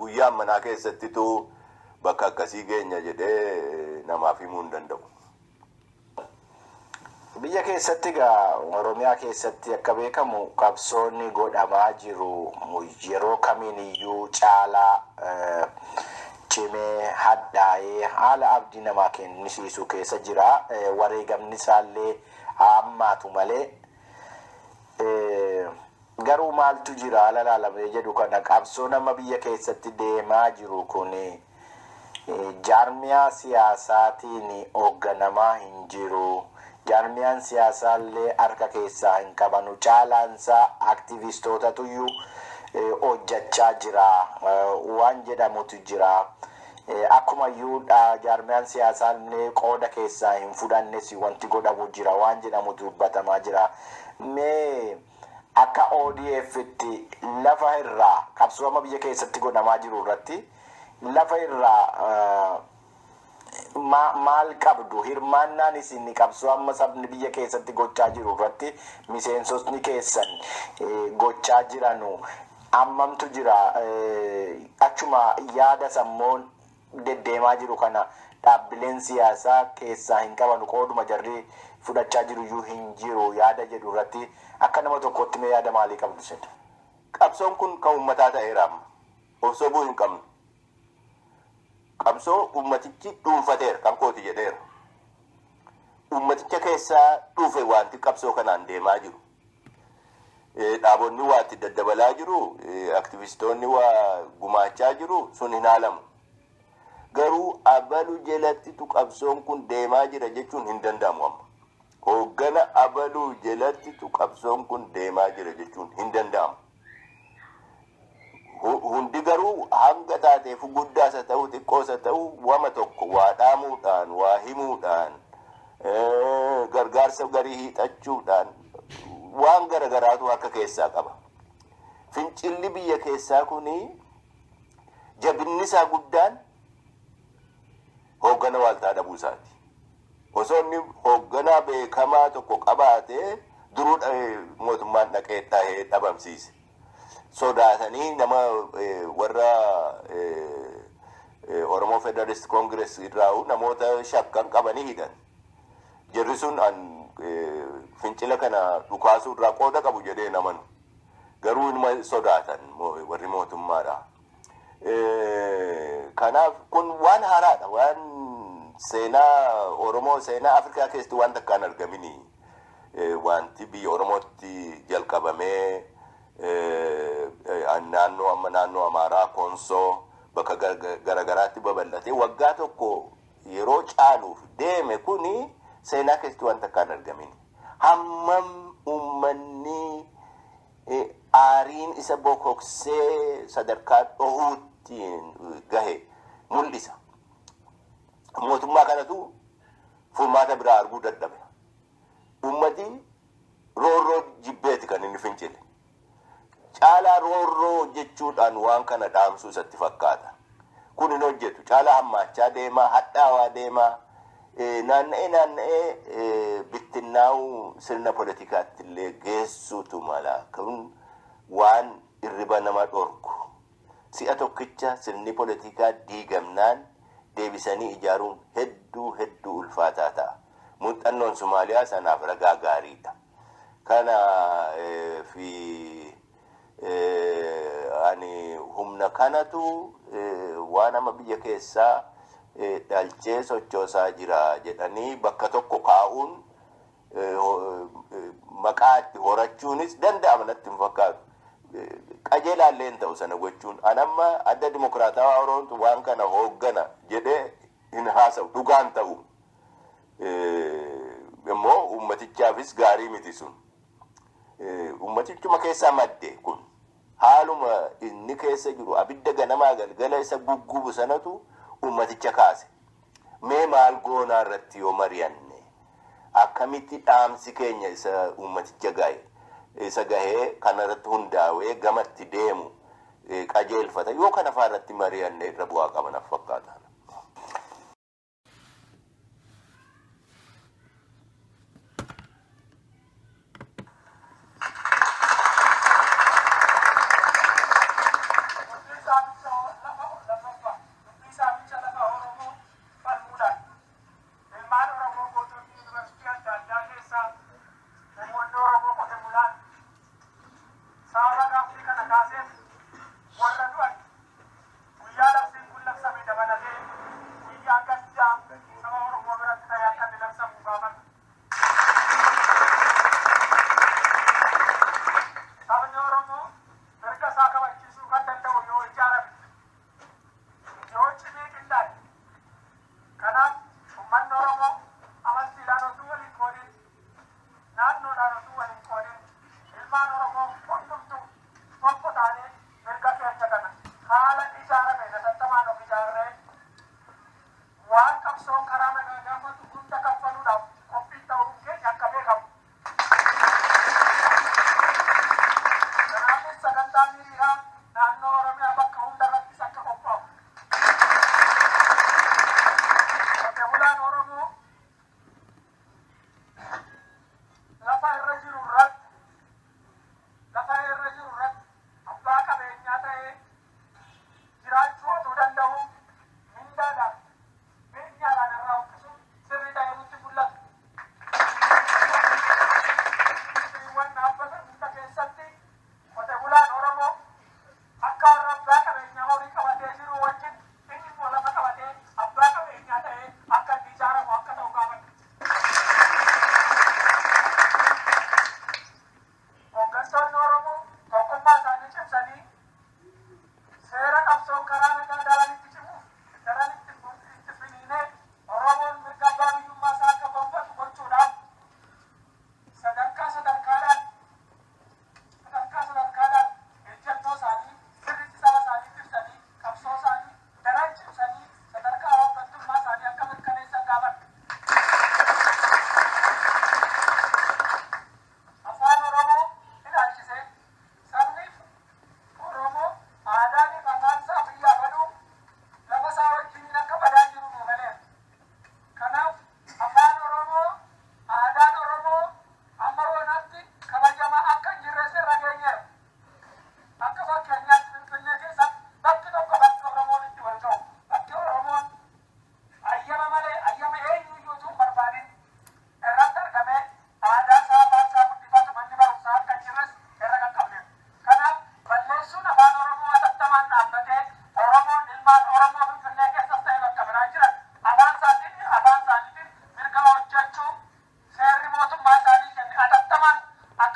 Guyyaa ammanaa keessattitu bakka akkasii geenya jedhee namaaf himuu hin danda'u. Biyya keessatti egaa Oromiyaa keessatti akka beekamu qabsoonni godhamaa jiru yeroo kamiin iyyuu caalaa cimee hadhaa'ee haala abdii namaa kennisiisu keessa jira. Wareegamni isaallee hammaatu malee. Garuu maaltu jira haala laalamee jedhu kana qabsoo nama biyya keessatti deemaa jiru kun jaarmiyaa siyaasaatiin hoogganamaa hin jiru. Jaarmiyaan siyaasaa illee harka keessaa hin qabanu. Caalaansaa aktivistootatu iyyuu hojjechaa jira. Waan jedhamutu jira. Akkuma iyyuu jaarmiyaan siyaasaa illee qooda keessaa hin fudhannes wanti godhamu jira. Waan jedhamutu dubbatamaa jira. Mee akka ODF'tti lafa irraa qabsoo amma biyya keessatti godhamaa jiru irratti lafa irraa maal qabdu hirmaannaan isin qabsoo amma sabni biyya keessatti gochaa jiru irratti miseensotni keessan gochaa jiranu ammamtu jira achuma yaada sammuun deddeemaa jiru kana dhaabbileen siyaasaa keessaa hin qabanu qooduma jarri fudhachaa jiru iyyuu hin jiru yaada jedhu irratti akka nama tokkotti mee yaada maalii qabdu isin? Qabsoon kun kan uummataa ta'eera amma. Of sobuu hin qabnu. Qabsoo uummatichi dhuunfateera kan kooti jedheera. Uummaticha keessaa dhufe wanti qabsoo kanaan deemaa jiru. Dhaabonni waa itti daddabalaa jiru, aktivistoonni waa gumaachaa jiru, sun hin haalamu. Garuu abalu jalattitu qabsoon kun deemaa jira jechuun hin danda'amu amma. Hooggana abaluu jalattitu qabsoon kun deemaa jira jechuun hin danda'amu. Hundi garuu hanga taateef guddaas haa ta'u xiqqoos haa ta'u wama tokko waa dhaamuudhaan waa himuudhaan gargaarsa garii hiixachuudhaan waan garagaraatu harka keessaa qaba. Fincilli biyya keessaa kuni jabinni isaa guddaan hooggana waaltaa dhabuu isaati. Osoo inni hoogganaa beekamaa tokko qabaatee duruu mootummaan dhaqee dhahee dhabamsiise. Sodaatanii nama warra Oromoo Federalist Congress irraa namoota shakkan qabanii hidhan. Jarri sun fincila kana dhukaasuu irraa qooda qabu jedhee namanu. Garuu inuma sodaatan warri mootummaadha. Kanaaf kun waan haaraadha. Waan seenaa Oromoo seenaa Afrikaa keessatti waan takka hin argamini. Wanti biyya Oromootti jalqabamee naannoo amma naannoo Amaaraa Konsoo bakka garagaraatti babal'atee waggaa tokko yeroo caaluuf deeme kuni seenaa keessatti waan takka hin argamini. Hammam uummanni aariin isa bokoksee sadarkaa dhohuutti gahe mul'isa. Mootummaa kanatu furmaata biraa arguu dadhabe. Uummati roorroo jibbeeti kan inni fincile. Caalaa roorroo hojjechuudhaan waan kana dhaamsuu isatti fakkaata. Kun hin hojjetu. Caalaa hammaachaa deemaa, hadhaawaa deemaa, naanna'ee naanna'ee bittinnaa'uu sirna poolitikaatti illee geessuutu mala. Kun waan irriba nama dhorku. Si'a tokkicha sirni poolitikaa diigamnaan deebisanii ijaaruun hedduu hedduu ulfaataa ta'a. Muuxannoon Somaaliyaa sanaaf ragaa gaariidha. Kana fi ani humna kanatu waan amma biyya keessaa dhalchee sochoosaa jira jedhanii bakka tokko kaa'uun maqaa itti horachuunis danda'ama natti hin fakkaatu. Qajeelaallee hin ta'u sana gochuun. Ani amma adda dimokiraatawaa Oromoon waan kana hooggana jedhee hin haasa'u dhugaan ta'u. Immoo uummatichaafis gaarii miti sun. Uummatichuma keessaa madde kun haaluma inni keessa jiru abidda ganamaa galgala isa guggubu sanatu uummaticha kaase. Mee maal goonaa irratti yoo mari'anne akkamitti dhaamsi keenya isa uummaticha gahe isa gahee kanarratti hundaa'ee gamatti deemu qajeelfata yoo kana fa'aa irratti mari'anne irra bu'aa qaba natti fakkaata.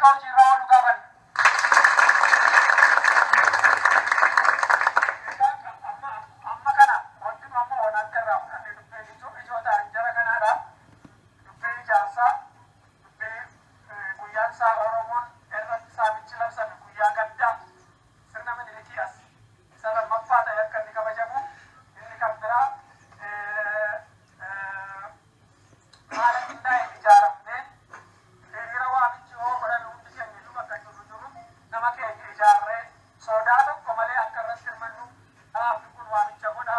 Akka hojiirra oolu gaafanna. Amma kana wanti nu amma onaatti irraa fudhanne dubbii ijoo ta'an jara kanaadha. Dubbii ijaarsaa, dubbii guyyaan isaa Oromoon irratti saamichi labsame guyyaa gaddaa sirna Minilikii as isa lammaffaa ta'e akka inni kabajamu, inni kan biraa haala qindaa'een ijaaramnee hiriira waamichi hoo godhame hundi keenya iyyuu bakka jirru jiru nama keenya ijaarree sodaa tokko malee akka irratti hirmannu dhaabni kun waamicha godha.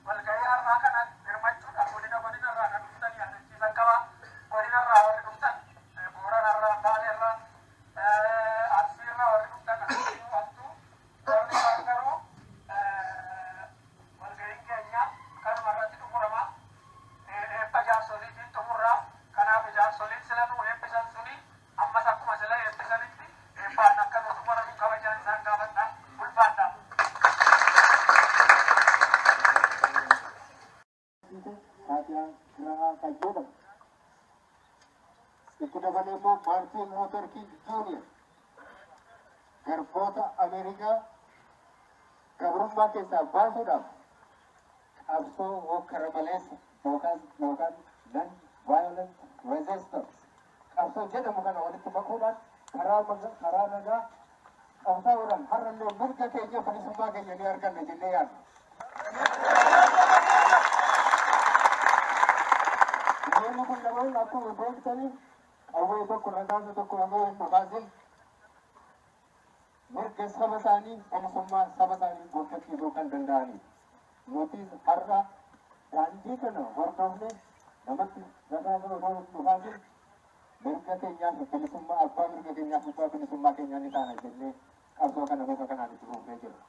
Walgahii har'aa kana hirmachuudhaan godina godina irraa kan dhuftan yaadachiisan qaba. Godina irraa warri dhuftan, Boorana irraa, Baale irraa, Arsii irraa warri dhuftan asitti hattu. Warri kaan garuu walgahiin keenya kanuma irratti xumurama. Eebba jaarsoliitiin xumurra. Kanaaf jaarsoliin sila nu eebbisan suni ammas akkuma sila eebbisanitti eebbaan akka nu xumuramu kabajaan isaan gaafadha. Ulfaadha. Kaatiyaan Girahaa kan jedhamu. Itti dabalee immoo Maartiin Luuter King Junior garboota Ameerikaa gabrummaa keessaa baasuudhaaf qabsoo hokkara maleessa yookaan non violent resistance qabsoo jedhamu kana walitti makuudhaan karaa nagaa qabsaa'uudhaan har'allee mirga keenya, bilisummaa keenya ni arganna jennee yaadna. Namoonni kun lamaan akkuma beektaniif qawwee tokko, rasaasa tokko osoo hin dhukaasin mirga saba isaanii, bilisummaa saba isaanii gonfachiisuu kan danda'anidha. Nutis har'a daandii kana hordofne namatti rasaasa osoo hin dhukaasin mirga keenyaa fi bilisummaa, abbaa mirga keenyaa fi abbaa bilisummaa keenyaa ni taana jennee qabsoo kana bifa kanaan itti fufnee jirra.